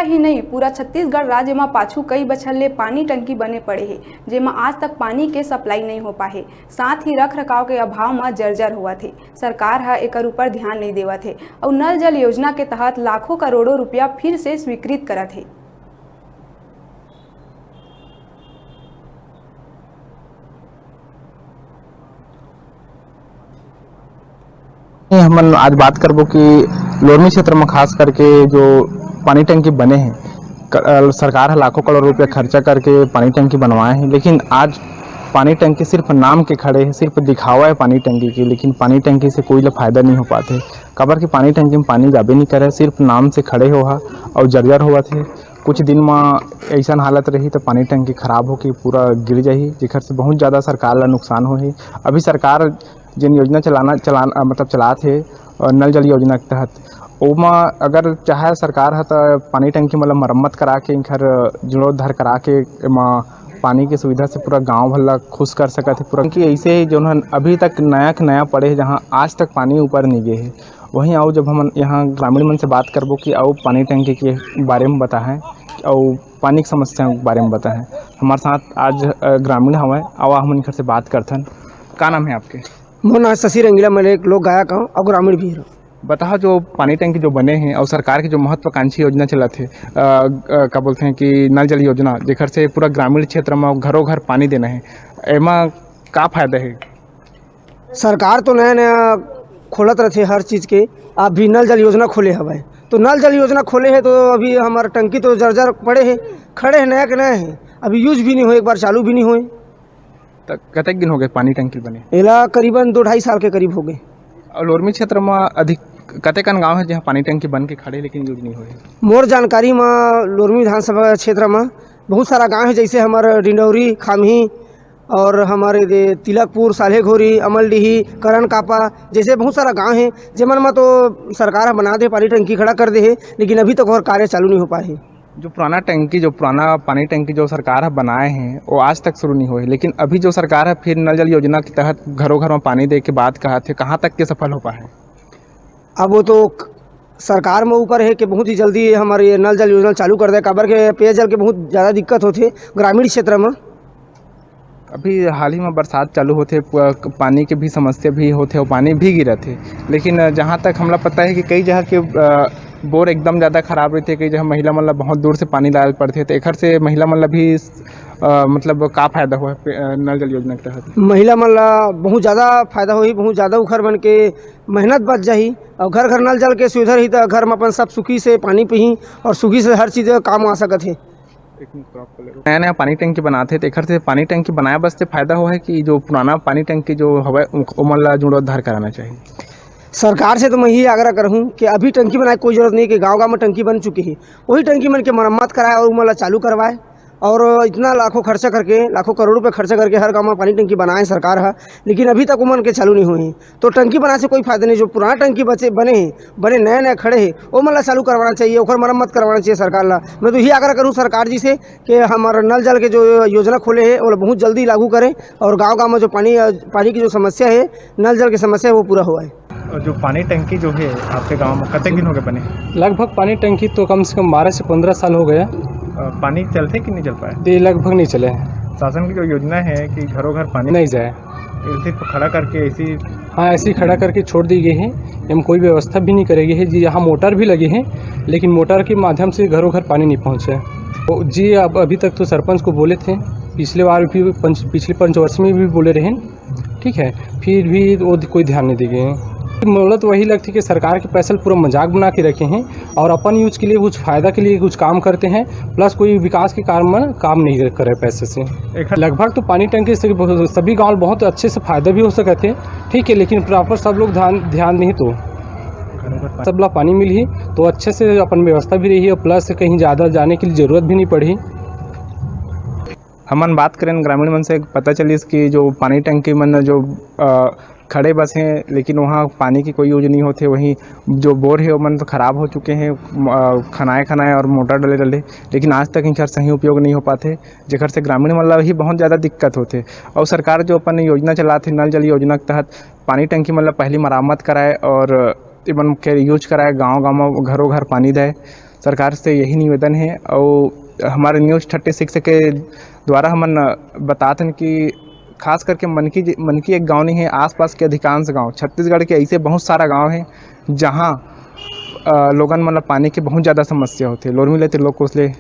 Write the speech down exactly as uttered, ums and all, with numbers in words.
ही नहीं, पूरा छत्तीसगढ़ राज्य म पाछू कई बछर ले पानी टंकी बने पड़े हे, जेमा आज तक पानी के सप्लाई नइ हो पाए हे। साथ ही रख रखाव के अभाव म जर्जर होवत हे। सरकार ह एकर ऊपर ध्यान नइ देवत हे अउ नल जल योजना के तहत लाखों करोड़ों रुपया फिर से स्वीकृत करत हे। हमन आज बात करबो कि लोरमी क्षेत्र में खास करके जो पानी टंकी बने हे, क-, अ, सरकार ह लाखों करोड़ रुपया खर्चा करके पानी टंकी बनवाए हे, लेकिन आज पानी टंकी सिर्फ नाम के खड़े हे, सिर्फ दिखावा हे पानी टंकी के, लेकिन पानी टंकी से कोई ला फायदा नहीं हो पाते। काबर कि पानी टंकी में पानी जाबे नहीं करे, सिर्फ नाम से खड़े हो हा अउ जर्जर होवत हे। कुछ दिन म अइसन हालत रही त पानी टंकी खराब होके पूरा गिर जाही, जेकर से बहुत ज़्यादा सरकार ला नुकसान होही। अभी सरकार जेन योजना चलाना, चलाना, मतलब चलात हे, अ, नल जल योजना के तहत, ओमा अगर चाहे सरकार ह त पानी टंकी मतलब मरम्मत करा के, इनकर जीर्णोद्धार करा के एमा पानी के सुविधा से पूरा गांव भर ला खुश कर सकत हे पूरा। कि ऐसे ही जोन ह अभी तक नया के नया पड़े हे, जहां आज तक पानी ऊपर नहीं गे हे। वहीं आओ, जब हमन यहाँ ग्रामीण मन से बात करबो कि आओ पानी टंकी के बारे में बताएं, अउ पानी के समस्या के बारे में बताएं। हमारे साथ आज, अ, ग्रामीण हवय, आओ हमन इनकर से बात करथन। का नाम है आपके? मोर नाम शशि रंगीला, मैं एक लोक गायक हूँ और ग्रामीण भी हूँ। बताओ, जो पानी टंकी जो बने हैं और सरकार की जो महत्वाकांक्षी योजना चलत है, अ, अ, का बोलते हैं कि नल जल योजना, जेकर से पूरा ग्रामीण क्षेत्र में घरों घर पानी देना है, एमा का फायदा है? सरकार तो नया नया खोलत रथे हर चीज के, अभी नल जल योजना खोले हवय, तो नल जल योजना खोले है तो अभी हमार टंकी तो जर्जर पड़े है, खड़े है, नया के नया है, अभी यूज भी नहीं होए, एक बार चालू भी नहीं होए। त कतेक दिन हो गए पानी टंकी बने? एला करीबन दो ढाई साल के करीब हो गए। और लोरमी क्षेत्र में अधिक कतेकन गांव है जहां पानी टंकी बन के खड़े लेकिन यूज नहीं होए? मोर जानकारी में लोरमी विधानसभा क्षेत्र में बहुत सारा गांव है, जैसे हमार डिंडौरी, खामही और हमारे दे तिलकपुर, साल्हेघोरी, अमलडीही, करन कापा, जैसे बहुत सारा गांव है, जेमन में तो सरकार ह बना दे, पानी टंकी खड़ा कर दे है, लेकिन अभी तक और कार्य चालू नहीं हो पाए है। जो पुराना टंकी, जो पुराना पानी टंकी जो सरकार ह बनाए हैं, वो आज तक शुरू नहीं हुए, लेकिन अभी जो सरकार है फिर नल जल योजना के तहत घरों घर में पानी दे के बात कहा थे, कहाँ तक के सफल हो पाए? अब वो तो क-, सरकार में ऊपर है कि बहुत ही जल्दी हमारे ये नल जल योजना चालू कर दे, काबर के पेयजल के बहुत ज़्यादा दिक्कत होते ग्रामीण क्षेत्र में। अभी हाल ही में बरसात चालू होथे, प-, पानी के भी समस्या भी होथे और पानी भी गिरत हे, लेकिन जहाँ तक हमला पता है कि कई जगह के, अ, बोर एकदम ज़्यादा खराब रहथे, कई जगह महिला मन ला बहुत दूर से पानी लाए पड़थे, तो एखर से महिला मन ला भी, अ, मतलब का फायदा हुआ है, अ, नल जल योजना के तहत? महिला मन ला बहुत ज़्यादा फायदा होही, बहुत ज़्यादा उखर मन के मेहनत बच जाही और घर घर नल जल के सुविधा रही, तो घर में अपन सब सुखी से पानी पीही और सुखी से हर चीज़ काम आ सकत हे। नया नया पानी टंकी बनाथे, तेखर से पानी टंकी बनाए बस से फायदा हो है कि जो पुराना पानी टंकी जो हवय, उ-, ओमन ला जीर्णोद्धार कराना चाहिए। सरकार से तो मैं यही आग्रह करहूँ कि अभी टंकी बनाए कोई जरूरत नहीं, कि गांव-गांव में टंकी बन चुकी है, वही टंकी मन के मरम्मत कराए और ओमन ला चालू करवाए। और इतना लाखों खर्चा करके, लाखों करोड़ रुपए खर्चा करके हर गांव में पानी टंकी बनाए सरकार ह, लेकिन अभी तक ओमन के चालू नहीं हुए हैं। तो टंकी बनाए से कोई फायदा नहीं, जो पुराना टंकी बचे, बने हैं, बने नए नए खड़े हैं, ओमन ला चालू करवाना चाहिए, ओकर मरम्मत करवाना चाहिए सरकार ला। मैं तो यही आग्रह करूँ सरकार जी से कि हमारा नल जल के जो योजना खोले हैं, वो बहुत जल्दी लागू करें और गांव-गांव में जो पानी, अ, पानी की जो समस्या है, नल जल की समस्या है, वो पूरा होए। और जो पानी टंकी जो है आपके गांव में, कतेक दिन हो गए बने? लगभग पानी टंकी तो कम से कम बारह से पन्द्रह साल हो गया। अ, पानी चलथे कि नहीं चल पाए? ये लगभग नहीं चले हैं। शासन की जो योजना है कि घरों घर पानी नहीं जाए, ये सिर्फ खड़ा करके ऐसी हाँ, ऐसे ही खड़ा करके छोड़ दी गई है। एम कोई व्यवस्था भी नहीं करे गई है जी। यहाँ मोटर भी लगे हैं, लेकिन मोटर के माध्यम से घरों घर पानी नहीं पहुँचा है। तो जी, अब अभी तक तो सरपंच को बोले थे, पिछले बार भी पंच-, पिछले पंचवर्ष में भी बोले रहे, ठीक है, फिर भी वो ध-, कोई ध्यान नहीं दिए गए हैं। मोला तो वही लगती कि सरकार के पैसा पूरा मजाक बना के रखे हैं और अपन यूज के लिए, कुछ फायदा के लिए कुछ काम करते हैं, प्लस कोई विकास के काम में काम नहीं करे पैसे से। एक लगभग तो पानी टंकी से सभी गांव बहुत अच्छे से फायदा भी हो सकत है, ठीक है, लेकिन प्रॉपर सब लोग ध्यान, ध्यान नहीं तो सब ला पानी मिलही तो अच्छे से अपन व्यवस्था भी रही और प्लस कहीं ज़्यादा जाने की जरूरत भी नहीं पड़ी। हमन बात करें ग्रामीण मन से, पता चलिस कि जो पानी टंकी मन जो, अ, खड़े बस हैं, लेकिन वहाँ पानी की कोई यूज नहीं होते। वहीं जो बोर है, ओमन तो खराब हो चुके हैं, म-, अ, खनाए खनाए और मोटर डले डले, लेकिन आज तक इनकर सही उपयोग नहीं हो पाते, जेकर से ग्रामीण मन ला ही बहुत ज़्यादा दिक्कत होते। और सरकार जो अपन योजना चलाते, नल जल योजना के तहत पानी टंकी मन ला पहली मरम्मत कराए और एमन के यूज कराए, गांव गांव में घरों घर पानी दे। सरकार से यही निवेदन हे। और हमारे न्यूज थर्टी सिक्स के द्वारा हमन बताथन कि खास करके मनकी जि-, मनकी एक गांव नहीं है, आसपास के अधिकांश गांव, छत्तीसगढ़ के ऐसे बहुत सारा गांव है, जहां, अ, लोगन मन ल पानी के बहुत ज़्यादा समस्या होथे। लोरमी ले त्रिलोक कोसले,